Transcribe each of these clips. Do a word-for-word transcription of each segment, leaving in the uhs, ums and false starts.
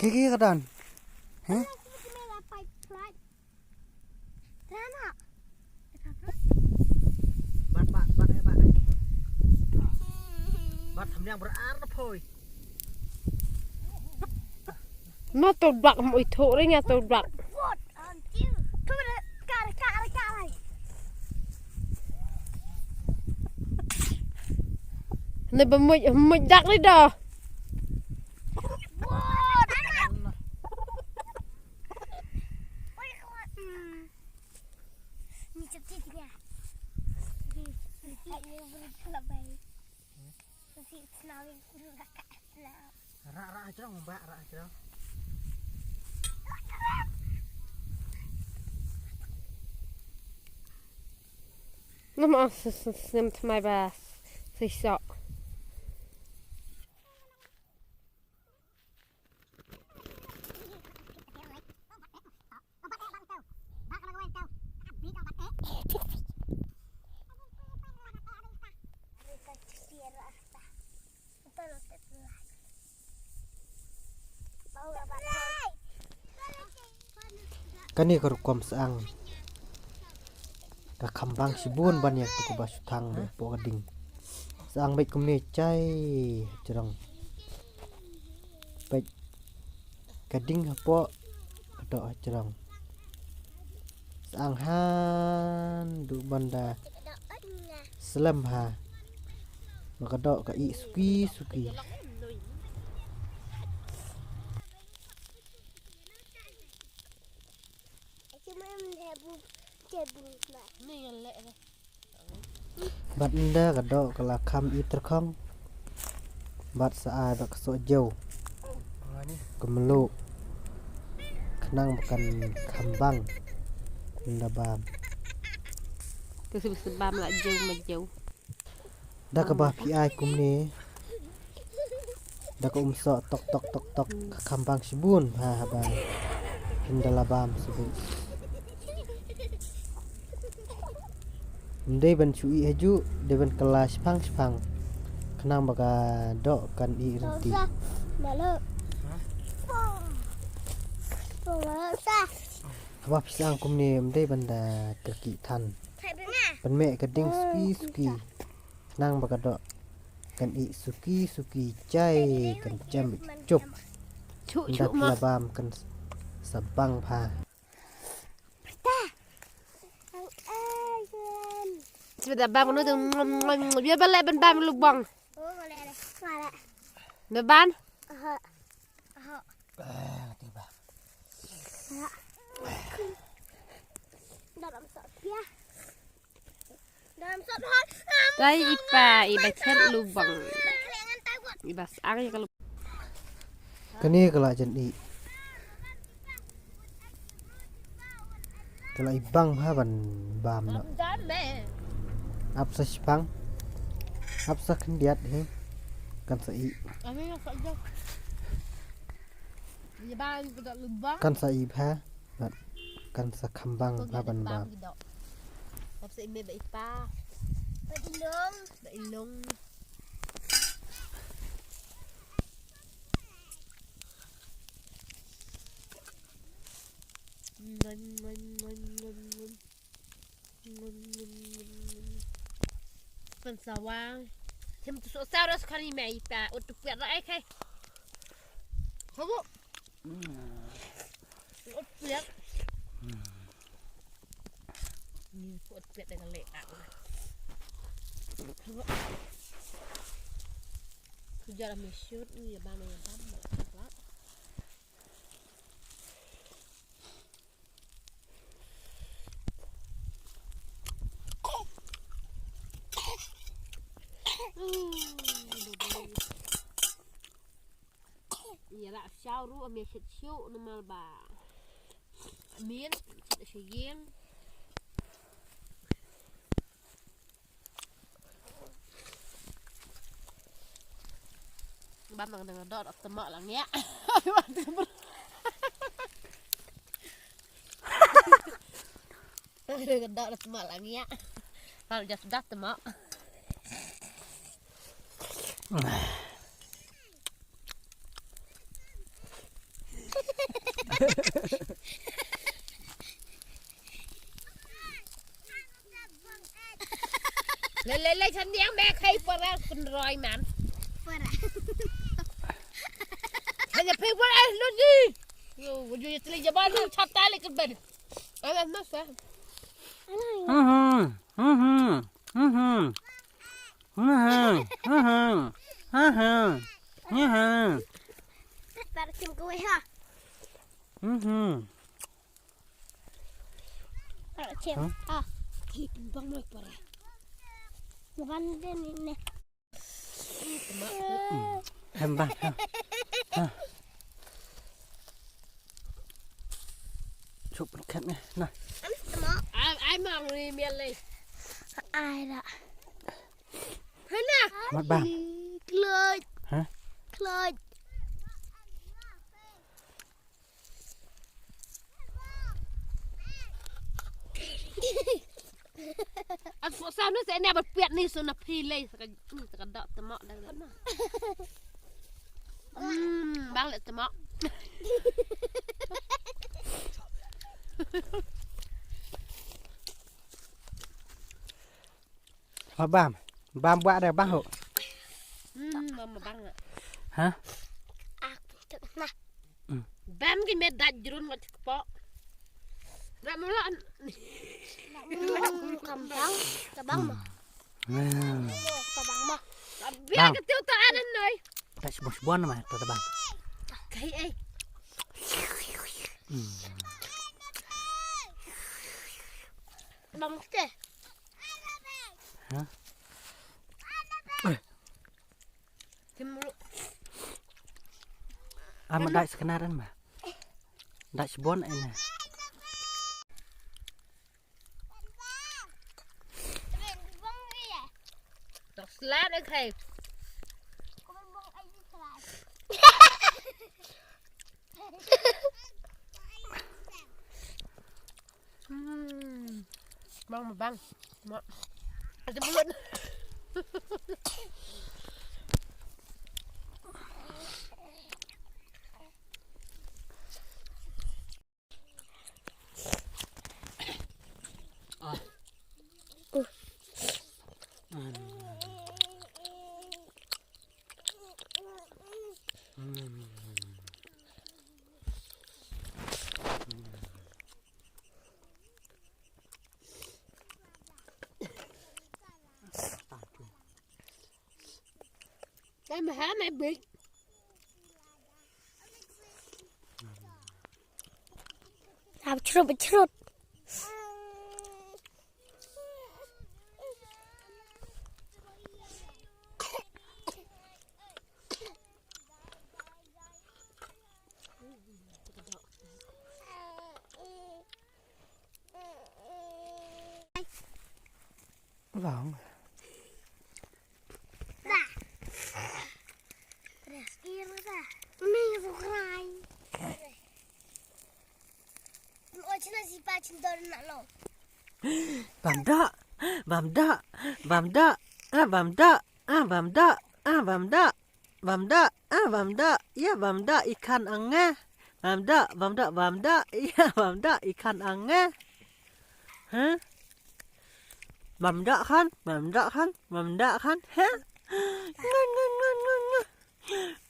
Kiki ka don. Hah? Bat, bat, bat, eh, bat. Bat, tham liang ber ar na phoi. Na to dak mo itu ring ya to dak. Ne ba mo mo dak ni dah. Ni cakap dia. Ni cakap dia berkelabai. Rak, rak, jrong, ba, rak, jrong. Nam as snem tmai ba sisok. Kane ka rukom sang. Ka kham bang shibun ban ïa katu kaba shu thang beit hapoh ka ding. Sang beit kumne jai jrong. Beit ka ding hapoh ka doh jrong. Sang han du ban da slem ha. Ba ka doh ka ih suki suki. Bad ynda ka doh ka la kham i tyrkhong. Bad sa ai bad ka soh jew. Ka mluh. Khnang ba kan kham bang. Ynda bam. Tu sib sib bam la jew ma jew. Da kaba phi ai kumne. Da ka um soh tok tok tok tok ka kham bang shibun ha haba. Ynda la bam shibun. Ym dei ban shu ih hajuh, dei ban kylla shipang shipang. Khnang ba ka doh kan ih rynti. Haba phi sang kumne ym dei ban da kyrkieh than. Pynmeh ka ding suki suki. Khnang ba ka doh kan ih suki suki jai kan jem ïa ka jup. Ynda ki la bam kan sa bang bha. Sbada bam no tu. Bia ba leh ban bam lubong. Ba ban. Tai i pa i ba chet lubong. I ba sang ïa ka lubong. Kane ka la jan ih. Ka la i bang ha ban bam noh. Ap sa shipang. Ap sa khyndiat hi. Kan sa ih. Kan sa ih bha. Kan sa kham bang bha ban bam. Ap sa i mei ba i pa. Ba i long. Ba i long. Ngon, ngon, ngon, ngon, ngon. Ngon, ngon, ngon, ngon. Pynsawa. Them tu sok saw ras khani mei pa. Ut tu piat ra ai khai. Habu. Ut piat. Ni ut piat da ka leh ak. Habu. Kujar me shoot ni ba me ba. Ïa la shaw ruh ame shet shu namar ba. Amin shet shu yin. Bam nang dang dot tama lang ya. Dang dot tama lang ya. Hal jas dat tama. Lei lei lei, chan niang me khai para kun roi man. Para. Hanya pe para eh lo ni. Yo, yo ya tele jaban lu chata le ke ben. Ala masa. Mhm. Mhm. Mhm. Mhm. Mhm. Mhm. Mhm. Para kim kue ha. Mhm. Para kim. Hah? Ah. Ki bang mai para. Bukan dia ni ni. Em bang. Ha. Ha. Chup kat ni. Nah. Ai ai mang ni mial lei. Ai da. Hana. Mat bang. Kloj. Ha? Kloj. At fo sa nu se ne bat piat ni so na phi lei sa ka ni sa ka dok temo da na. Hmm, bang le temo. Ma bam. Bam buat dah bang ho. Hmm, bam bang. Hah? Aku cakap nah. Hmm. Bam ki me daj jerun ngot kepo. Rak mula. Kambang, kabang mah. Hmm. Kabang mah. Biar ketiu tak ada noi. Tak sebon-sebon mah tu bang. Kai eh. Hmm. Bang mesti. Hah? Kim lu. Ah, ma dai sekenaran ma. Dai sebon ai na. Tak selat ai kai. Hmm. Bang, bang. Mak. Ada mulut. Ah. Em ha me big. Ab chrut, ab chrut. Vâng. Bam da, bam da, bam da, ah, bam da, ah, bam da, ah, bam da. Bam da, ah, bam da, ïa bam da i khan ang nga. Bam da, bam da, bam da, ïa bam da i khan ang nga. Ha? Bam da khan, bam da khan, bam da khan. Ha? Nga, nga, nga, nga, nga.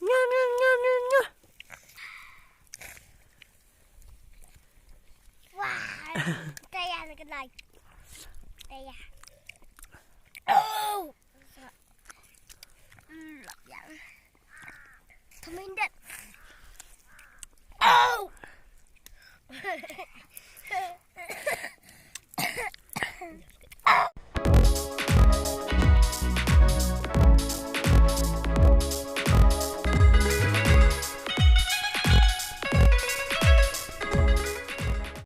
Nga, nga, nga, nga, nga. Wah, kaya na kedai. Kaya. Oh. Come in, Dad. Oh!